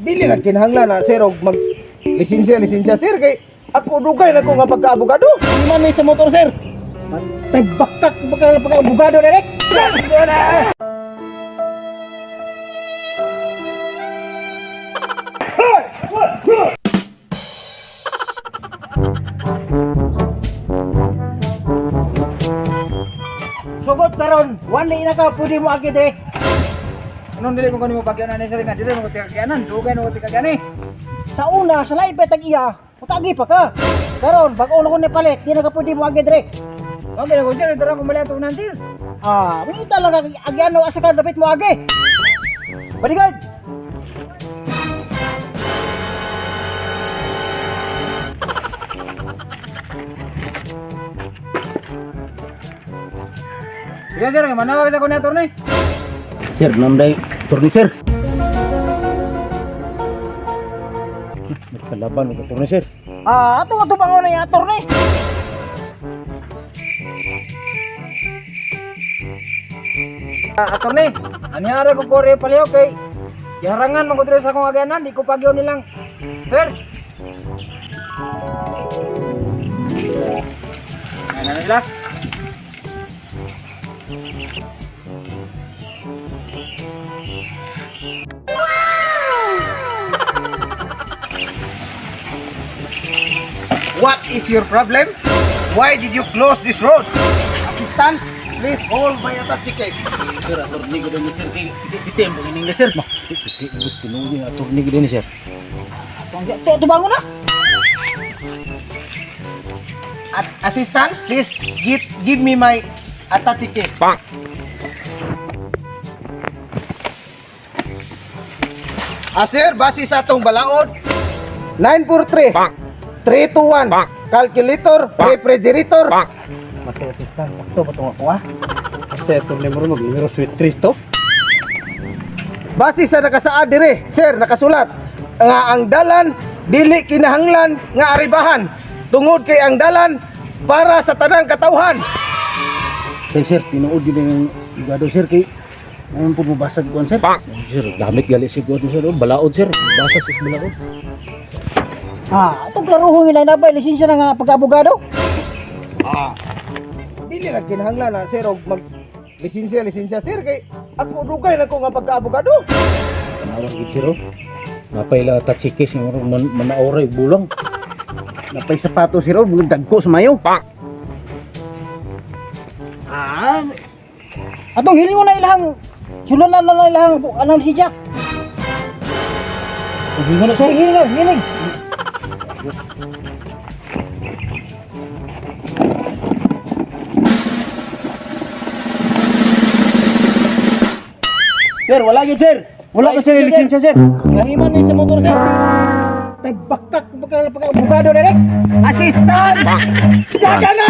Dili na kinahanglan na, sir, og mag lisensya lisensya, sir, kay ako dugay na ko nga pagkaabogado. Man sa motor, sir. Matay baktak pagka pagka-abogado direk. Sugot karon, wala na ka pwede mo agi dire. Anong dili mo kanimo pagyanan ni sir nga dili mo tikagyanan, dugay na ko tikagyani. Sa una, sa lain pa tag iya, mutagi pa ka. Karon, bag-o na ko ni palit, di na ka pwede mo agi dire. Okay na ko, sir, dara ko mali ato nan, sir. Ah, may talaga agyano asa ka dapat mo agi. Bodyguard. Sige, sir, manawag sa ko ni attorney. Sir, namday turni, sir. Nagkalaban og attorney, sir. Ah, ato ato bangon na yung attorney. Ah, attorney, ani ara ko kore paliw kay giharangan man ko diri sa akong agyanan, di ko pagyo nilang. Sir. Ano nila? What is your problem? Why did you close this road? Assistant, please hold my attache case. Sir, attorney gid ni sir kay iti ang ining ni sir. Iti tinuod yung attorney gid ni sir. Ato ato bangon na. At assistant, please give me my attache case. Ah, sir, base sa atong balaod, 943 321 calculator, refrigerator. Matay assistant, sakto ba tong ako ah? Basta attorney mo ron mag sweet Kristo. Base sa nakasaad dire, sir, nakasulat nga ang dalan dili kinahanglan nga aribahan tungod kay ang dalan para sa tanang katawhan. Kay sir, tinuod gid yung igado, sir, kay ngayon po mabasag kuan, sir. Sir, gamit gali siguro sir, oh, balaod, sir. Basag sa balaod. Ah, atong klaruhon nila na ba lisensya na nga pagka-abogado? Ah. Dili na kinahanglan na, sir, og mag lisensya lisensya, sir, kay ako dugay na ko nga pagkaabogado. Tanawan gid sir oh. Napay la attache case nga man manaoray bulang. Napay sapato sir, oh, dagko sa mayo. Ah, atong hilingon na ilahang sulon na lang ilahang anong lisensya. Hingo na, sir. Hiling, hiling. Sir, wala gid, sir. Wala ka sir lisensya, sir. Nahiman ni sa motor, sir. Tay baktak pagka pagka abogado direk. Assistant! Daga na!